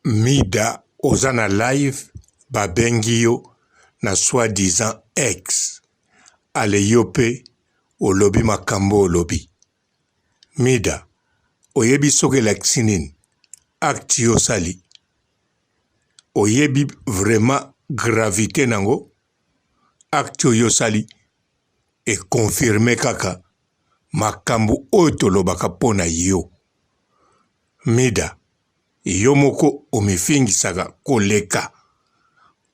Mida oza na live ba bengi yo na soit disant ex ale yo pe olobi makambo olobi Mida oyebi soki elakisi nini acte yo osali oyebi vraiment gravite nango acte oyo osali e confirme kaka makambo oyo tolobaka mpo na yo Mida yo moko omifingisaka koleka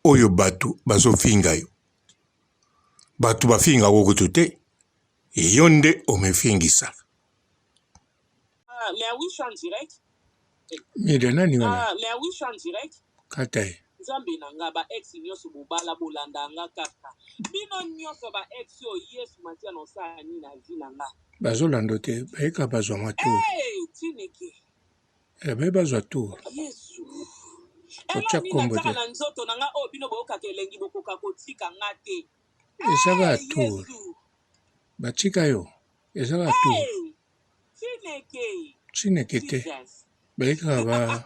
oyo batu bazofinga yo. Batu bafingaka yo kutu te, yo nde omifingisaka. Ah, mais oui, je suis en direct. Mida nani wana? Ah, mais oui, je suis en direct. Kata ye. Nzambe na nga ba ex nyonso bobala bolanda nga kaka. Bino nyonso ba ex oyo Yesu matia na osala nini na vie na nga. Bazolanda te, bayeka bazwa mwa tour. Hey, Tineke. Eh, baye bazwa tour. Yesu. Kotya Eloko nini kombo natiaka te. na nzoto na nga oyo bino boyokaka elengi bokoka kotika nga te. Eza kaka Hey, tour. Yesu. Batika yo. Eza kaka tour. Hey, Chineke. Chineke te. Jesus. Baye kaka ba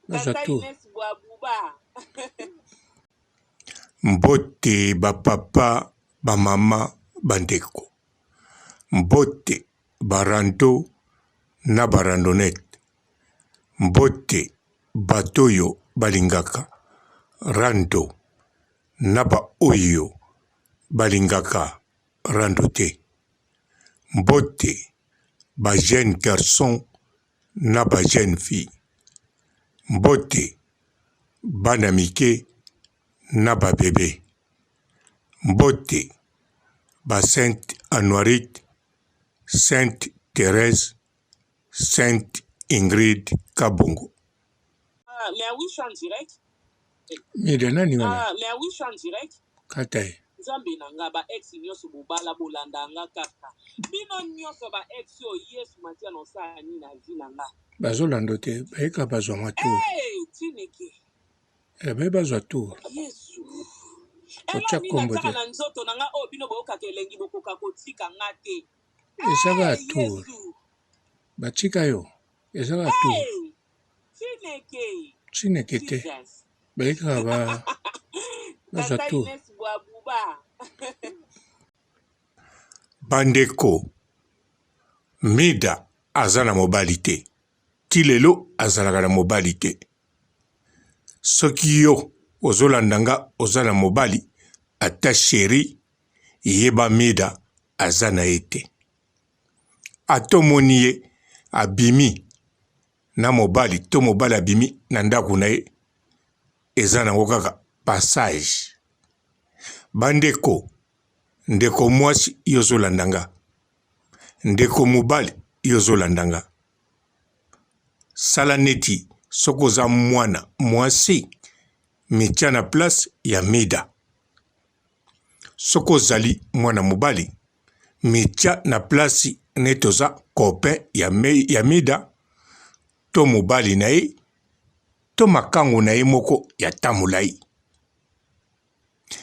bazwa Tata tour. Ines Bwabuba. Mbote ba papa, ba mama, ba ndeko. Mbote ba rando na ba randonnette. Mbote bato oyo balingaka rando na ba oyo balingaka rando te. Mbote ba jeunes garçons na ba jeunes filles. Mbote bana mike na ba bebes. Mbote ba Sainte Anuarite, Sainte Therèse, Sainte Ingrid Kabongo. Ah, mais oui, je suis en direct. Mida nani wana? Ah, mais oui, je suis en direct. Kata ye. Nzambe na nga ba ex nyonso bobala bolanda nga kaka. Bino nyonso ba ex oyo Yesu matia na osala nini na vie na nga. Bazolanda te, bayeka bazwa mwa tour. Hey, Tineke. Eh, baye bazwa tour. Yesu. Kotya Eloko nini kombo natiaka te. na nzoto na nga oyo bino boyokaka elengi bokoka kotika nga te. Eza kaka Hey, tour. Yesu. Batika yo. Eza kaka tour. Hey, Chineke. Chineke te. Jesus. Baye kaka ba bazwa Tata tour. Ines Bwabuba. Bandeko, Mida aza na mobali te. Ti lelo azalaka na mobali te. Soki yo ozolanda nga oza na mobali ata cherie yeba Mida aza na ye te. Ata omoni ye abimi na mobali to mobali abimi na ndako na ye eza nango kaka passage. Bandeko, ndeko mwasi yo ozolanda nga, ndeko mobali yo ozolanda nga, sala neti soki oza mwana mwasi mitia na place ya Mida. Soki ozali mwana mobali mitia na place neti oza copain ya, me, ya Mida to mobali na ye to makangu na ye moko ya temps molai.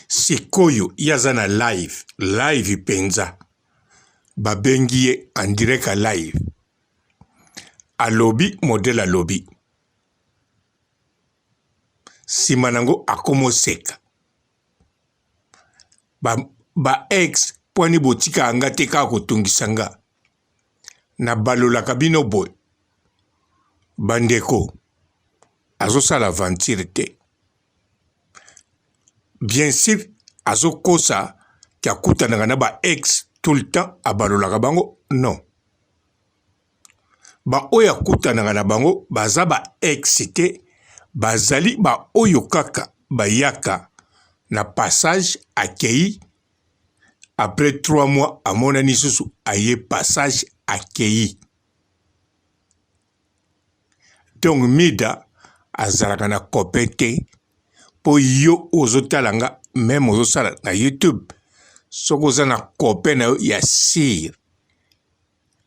Sikoyo ye aza na live, live penza babengi ye en direct ya live, alobi modele alobi, sima nango akomoseka ba, ba ex pwani botikaka nga te kaka kotungisa nga nabalolaka bino boye bandeko azosala aventure te bien sur azokosa ke akutanaka na ba ex tout le temps abalolaka bango non baoyo akutanaka na bango baza ba ex te bazali baoyo kaka bayaka na passage akei après 3 mois amonani lisusu aye passage akei Donc Mida azalaka na copain te po yo ozotala nga meme ozosala na YouTube soki oza na copain na yo ya sire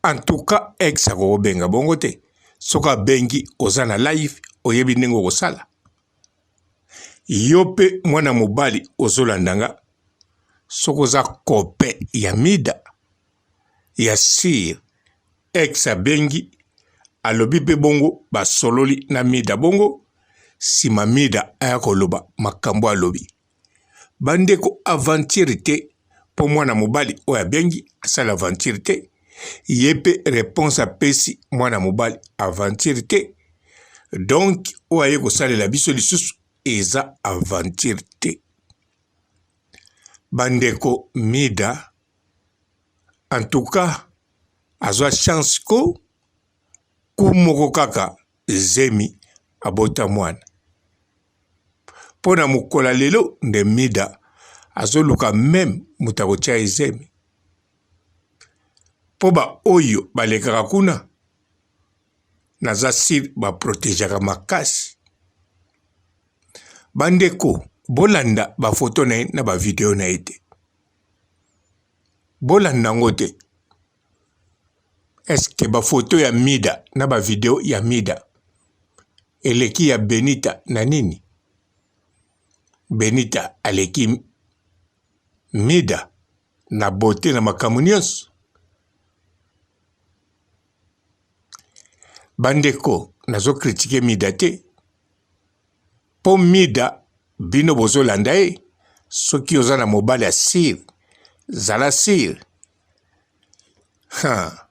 en tout cas ex akokobenga bongo te soki abengi oza na live oyebi ndenge okosala yo mpe mwana mobali ozolanda nga soki oza copain ya Mida ya sire ex abengi. Alobi mpe bongo basololi na Mida bongo sima Mida aya koloba makambo alobi. Bandeko aventure te mpo mwana mobali oyo abengi asala aventure te ye mpe reponse apesi mwana mobali aventure te donc oyo aye kosalela biso lisusu eza aventure te. Bandeko Mida en tout cas azwa chance ko ku moko kaka zemi abota mwana mpo na mokolo ya lelo nde Mida azoluka meme moto akotya ye zemi mpo baoyo balekaka kuna naza sur ba protegeaka makasi. Bandeko bolanda ba photo na ye na ba video na ye te, bolanda yango te. Est-ce que ba photo ya Mida na ba video ya Mida eleki ya Benita na nini? Benita aleki Mida na beaute na makambo nyonso. Bandeko nazo critique Mida te po Mida bino bozolanda ye soki oza na mobali ya sire zala sire ha.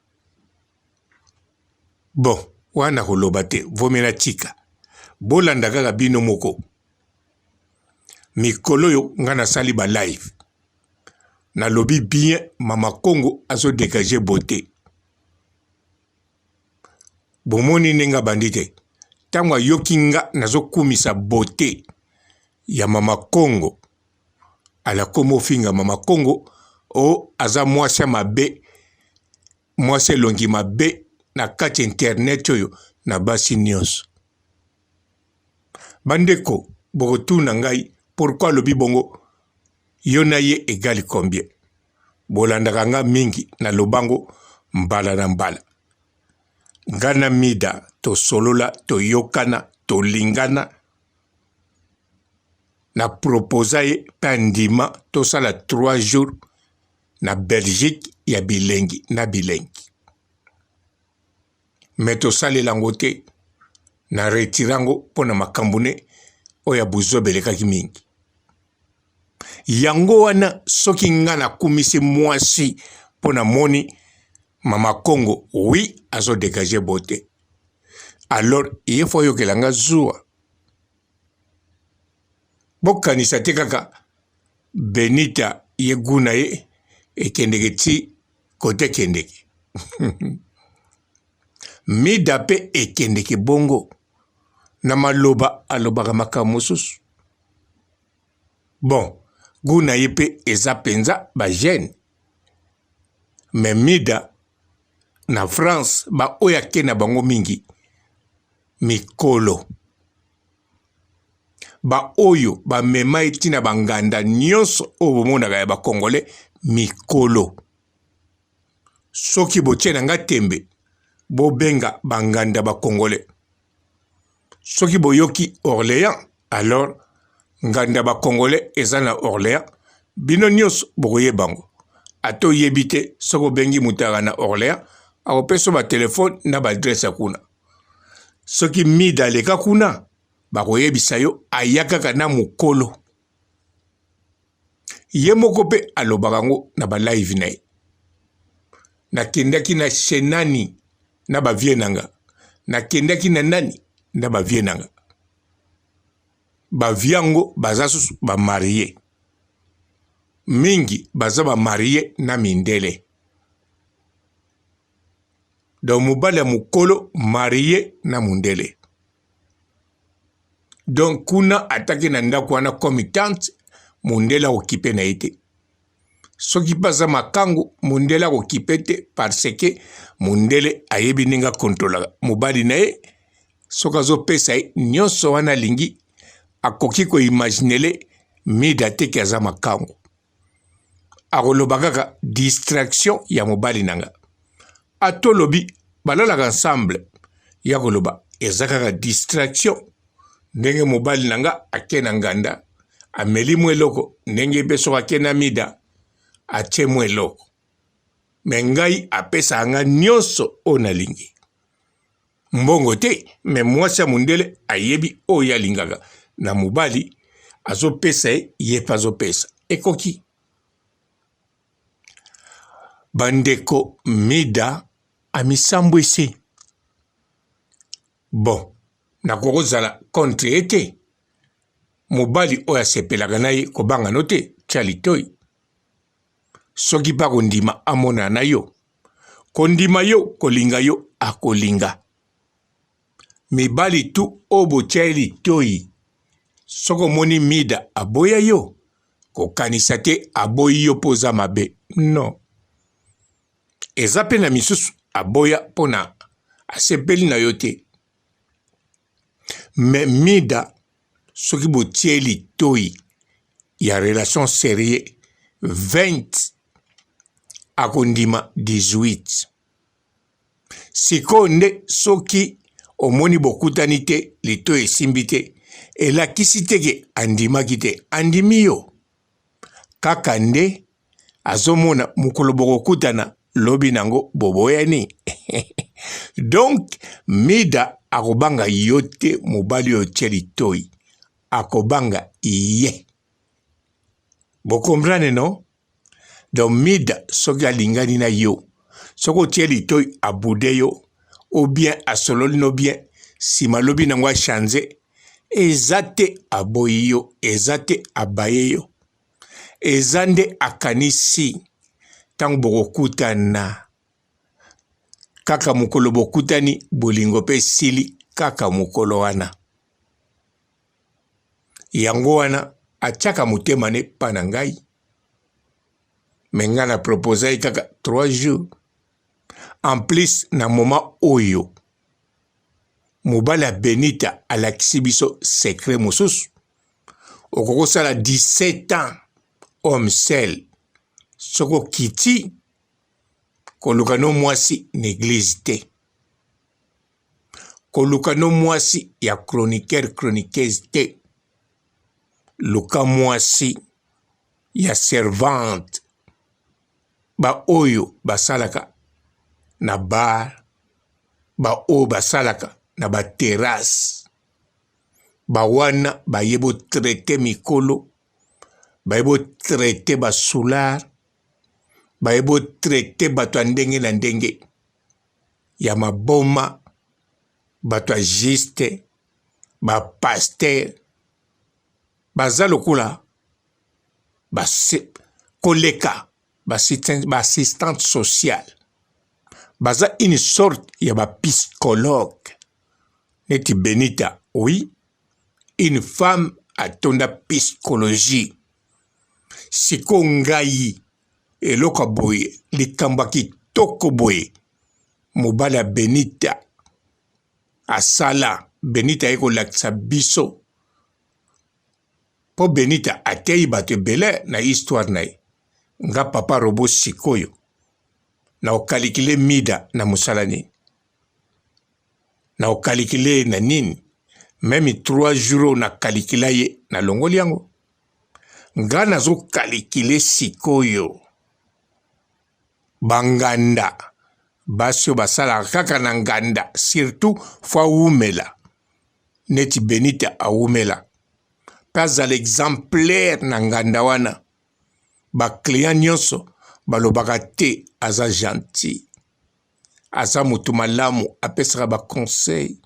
Bon wana koloba te vomi natika bolanda kaka bino moko mikolo oyo nga nasali ba live nalobi bien mama kongo azo degage beaute bomoni ndenge abandi te ntango ayoki nga nazokumisa beaute ya mama kongo alakomi ofinga mama kongo o aza mwasi ya mabe mwasi elongi mabe na kati internet oyo na basi nyonso Bandeko bokotuna ngai pourquoi alobi bongo yo na ye egal combien? Bolandaka nga mingi na lobango mbala na mbala. Nga na Mida tosolola toyokana tolingana na proposa ye pe andima tosala 3 jours na Belgique ya bilengi na bilengi. Mais tosalela yango te na retire yango mpo na makambo ne oyo ya buzoba elekaki mingi. Yango wana soki nga nakumisi mwasi mpo namoni mama Kongo oui azo degage beaute alors ye fo ayokela nga zuwa. Bokanisa te kaka Benita ye gout na ye ekendeke ti kote ekendeke Mida pe ekendeke bongo na maloba alobaka makambo mosusu bon gout na ye pe eza penza ba jeune mais Mida na France ba oyo ake na bango mingi mikolo ba oyo ba mema ye ti na ba nganda nionso oyo bomonaka ya ba congolais mikolo soki botie na nga tembe bobenga ba nganda ba congolais soki boyoki Orleans alors nganda ba congolais eza na Orleans bino nionso bokoyeba yango ata oyebi te soki obengi moto ayaka na Orleans akopesa yo ba telephone na ba adresse ya kuna soki mida aleka kuna bakoyebisa yo aya kaka na mokolo ye moko mpe alobaka yango na ba live na ye nakendaki na chez nani na ba vieux na nga nakendaki na nani na ba vieux na nga ba vieux yango baza susu ba marie mingi baza ba marie na mindele donc mobali ya mokolo marie na mundele donc kuna ataki na ndako wana comme tante mundele akokipe na ye te soki mpe aza makangu mundele akokipe te parce que mundele ayebi ndenge akontrolaka mobali na ye soki azopesa ye nyonso wana alingi akoki koimaginele mida te ke aza makangu akoloba kaka distraction ya mobali na nga ata olobi balalaka ensemble ya koloba eza kaka distraction ndenge mobali na nga ake na nganda ameli mwa eloko ndenge mpe soki ake na mida atie mwa eloko me ngai apesaka nga nyonso oyo nalingi. Mbongo te, mais mwasi ya mundele ayebi oyo ye alingaka na mobali azopesa ye, ye pe azopesa. Ekoki. Bandeko Mida amisambwisi. Bon, nakoki kozala contre ye te. Mobali oyo asepelaka na ye kobanga no te, tia litoyi. Soki pe akondima amonana na yo. Kondima yo, kolinga yo, akolinga. Mibali tout oyo botia ye litoyi, soki omoni Mida aboya yo, kokanisa te aboyi yo po oza mabe. Non. Eza pe na misusu aboya pona asepeli na yo te. Mais Mida soki botie litoyi ya relation serieux 20 akondima 18. Sikoyo nde soki omoni bokutani te litoyi esimbi te elakisi te ke andimaki te andimi yo kaka nde azomona mokolo bokokutana lobi nango boboyani donc Mida akobanga yo te mobali oyo otie litoyi akobanga ye bo comprendre non donc Mida soki alingani na yo soki otie litoyi abude yo ou bien asololi no bien sima lobi nango a change eza te aboyi yo eza te abaye yo Eza nde akanisi tango bokokutana kaka mokolo bokutani bolingo pe esili kaka mokolo wana. Yango wana atiaka motema ne pa na ngai mais ngai na proposa ye kaka 3 jours en plus na moment oyo mobali ya Benita alakisi biso secret mosusu okoki kosala 17 ans homme seul soki okiti koluka no mwasi na eglise te koluka no mwasi ya chroniqueur chroniqueuse te luka mwasi ya servante baoyo basalaka na bar baoyo basalaka na baterrasse Ba wana baye bo traite mikolo, baye bo traite ba soulard, baye bo traite bato ya ndenge na ndenge ya maboma, bato ya juste, ba pasteur baza lokola ba koleka ba assistante sociale baza une sorte ya ba psychologue neti Benita oui une femme atonda psychologie siko ngai eloko ya boye likambo ya kitoko boye mobali ya Benita asala Benita aye kolakisa biso mpo Benita ateyi bato ebele na histoire na ye nga papa robot sikoyo na okalikile mida na mosala nini na okalikile ye na nini meme 3 jours oyo na kalikila ye nalongoli yango nga nazokalikile sikoyo banganda basi oyo basalaka kaka na nganda surtout fo awumela neti benita awumela mpe azala exemplaire na nganda wana ba client nyonso balobaka te aza gentil aza moto malamu apesaka ba conseil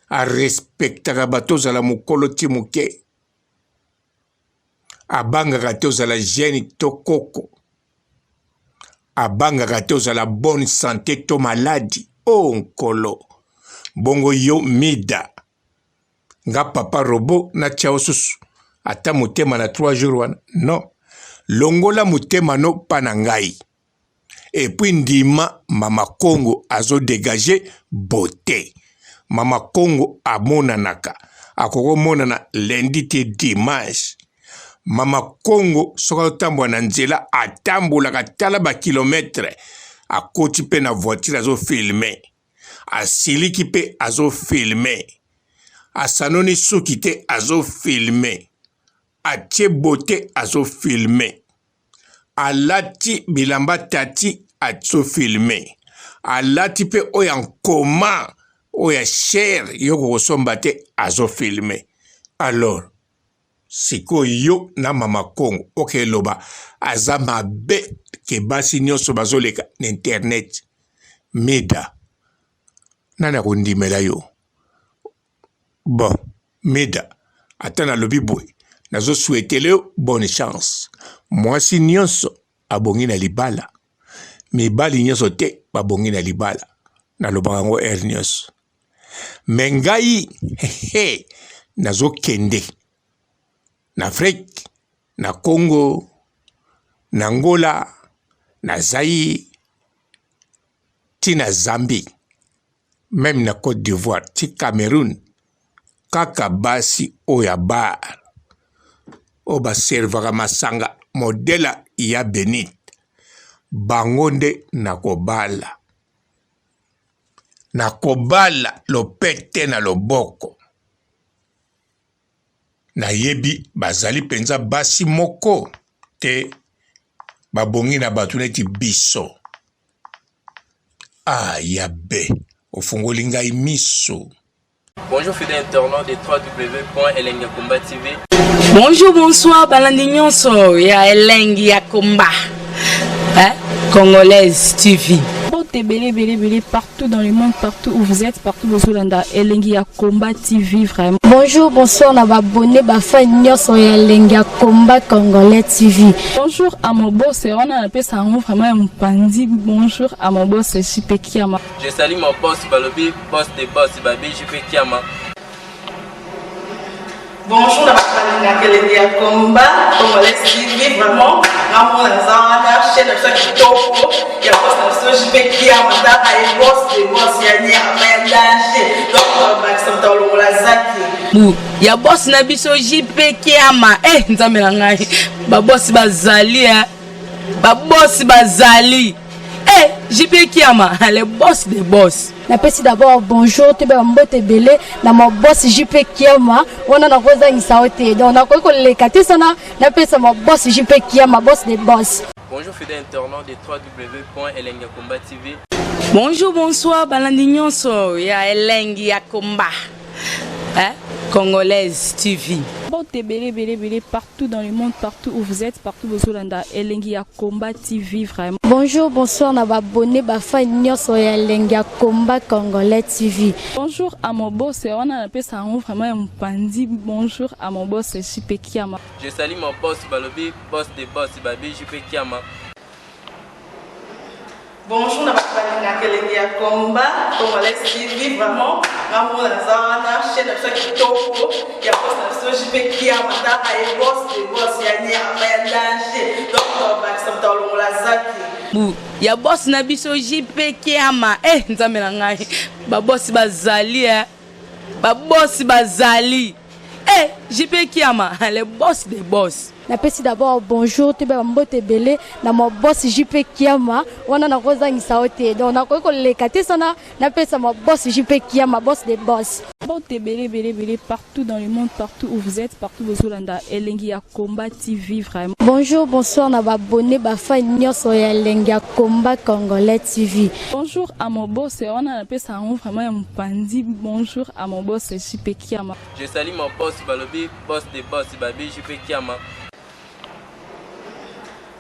arespectaka bato ozala mokolo ti moke abangaka te ozala jeune to koko abangaka te ozala bonne sante to maladi o oh, nkolo bongo yo mida nga papa robot natia yo susu ata motema na 3 jours wana non longola motema no pa na ngai epuis ndima mama kongo azo degage beaute mama kongo amonanaka akoki komonana lundi te dimanche mama kongo soki azotambola na nzela atambolaka tala bakilometre akoti mpe na voiture azofilme asiliki mpe azofilme asanoni suki te azofilme atie beaute azofilme alati bilamba tati azo filme. Alati mpe oyo ya nkoma, oyo ya cher, yo kokosomba te, azofilme. Alors sikoyo yo na mama Kongo okeloba aza mabe ke basi nyonso bazoleka na internet. Mida, nani akondimela yo? Bon, Mida, ata nalobi boye, nazo souhaitele yo bonne chance. Mwasi nyonso abongi na libala, mibali nyonso te babongi na libala. Nalobaka yango heure nyonso. Me ngai he, nazokende na Afrique, na Congo, na Angola, na Zaïre, ti na Zambie, meme na Cote d'Ivoire, ti Cameroun, kaka basi oyo ya bar oyo baservaka masanga modèle ya Benit, bango nde nakobala. Nakobala lopete na loboko. Nayebi bazali mpenza basi moko te babongi na bato neti biso. Ah ya be, ofungoli ngai miso. Bonjour fidèles internautes de www.elengiyakomba.tv. Bonjour, bonsoir, balandi nyonso ya Elengi ya Komba. Hein? Congolaise TV. Mbote ebele ebele ebele partout dans le monde, partout où vous êtes, partout bozolanda Elengi ya Combat TV vraiment. Bonjour, bonsoir na ba abonné ba fan nyonso ya Elengi ya Combat Congolais TV. Bonjour à mon boss, wana napesa yango vraiment ya mopanzi. Bonjour à mon boss JP Kiama. Je salue mon boss Balobi, boss de boss Babi JP Kiama. Bonjour na bato balingaka Elengi ya Combat Congolais TV, vraiment ngamona naza wana chaîne na biso ya kitoko ya boss na biso JP Kiama, tata ye boss de boss ya nyama ya danger, donc bakisa moto alongola zaki Bu ya boss na biso JP Kiama. Eh nzambe na ngai, ba boss bazali eh. Ba boss bazali. Eh JP Kiama, le boss de boss. Napesi d'abord bonjour toyeba ba mbote ebele na ma boss JP Kiama, wana nakozangisa yo te, donc nakoki koleka te sana napesa ma boss JP Kiama, boss de boss. Bonjour fidèles internautes de www.elengiyakomba.tv. Bonjour, bonsoir, balandi nyonso ya Elengi ya Komba. Hein? Congolaise TV. Mbote ebele ebele ebele partout dans le monde, partout où vous êtes, partout bozolanda Elengi ya Combat TV vraiment. Bonjour, bonsoir na ba abonné ba fan nyonso ya Elengi ya Combat Congolais TV. Bonjour à mon boss, wana napesa yango vraiment ya mopanzi. Bonjour à mon boss JP Kiama. Je salue mon boss Balobi, boss de boss Babi JP Kiama. Bonjour na bato balingaka Elengi ya Combat Congolais TV, vraiment ngamona naza wana chaîne na biso ya kitoko ya boss na biso JP Kiama, tata ye boss de boss ya nyama ya danger, donc bakisa moto alongola zaki Bu ya boss na biso JP Kiama. Eh nzambe na ngai, ba boss bazali eh. Ba boss bazali. Eh JP Kiama, le boss de boss. Napesi d'abord bonjour toyeba ba mbote ebele na ma boss JP Kiama, wana nakozangisa yo te, donc nakoki koleka te sana napesa ma boss JP Kiama, boss de boss. Mbote ebele ebele ebele partout dans le monde, partout où vous êtes, partout bozolanda Elengi ya Combat TV vraiment. Bonjour, bonsoir na ba abonné ba fan nyonso ya Elengi ya Combat Congolais TV. Bonjour à mon boss, wana napesa yango vraiment ya mopanzi. Bonjour à mon boss JP Kiama. Je salue mon boss Balobi, boss de boss Babi JP Kiama.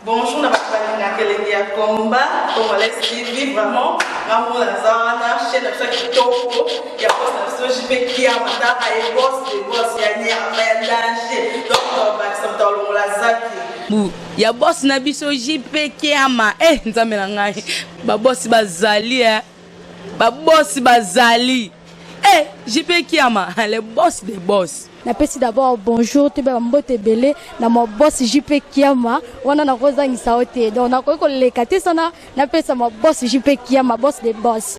Bonjour na bato balingaka Elengi ya Combat Congolais TV, vraiment ngamona naza wana chaîne na biso ya kitoko ya boss na biso JP Kiama, tata ye boss de boss ya nyama ya danger, donc bakisa moto alongola zaki Bu ya boss na biso JP Kiama. Eh nzambe na ngai, ba boss bazali eh. Ba boss bazali. Eh JP Kiama, le boss de boss. Napesi d'abord bonjour toyeba ba mbote ebele na ma boss JP Kiama, wana nakozangisa yo te, donc nakoki koleka te sana napesa ma boss JP Kiama, boss de boss.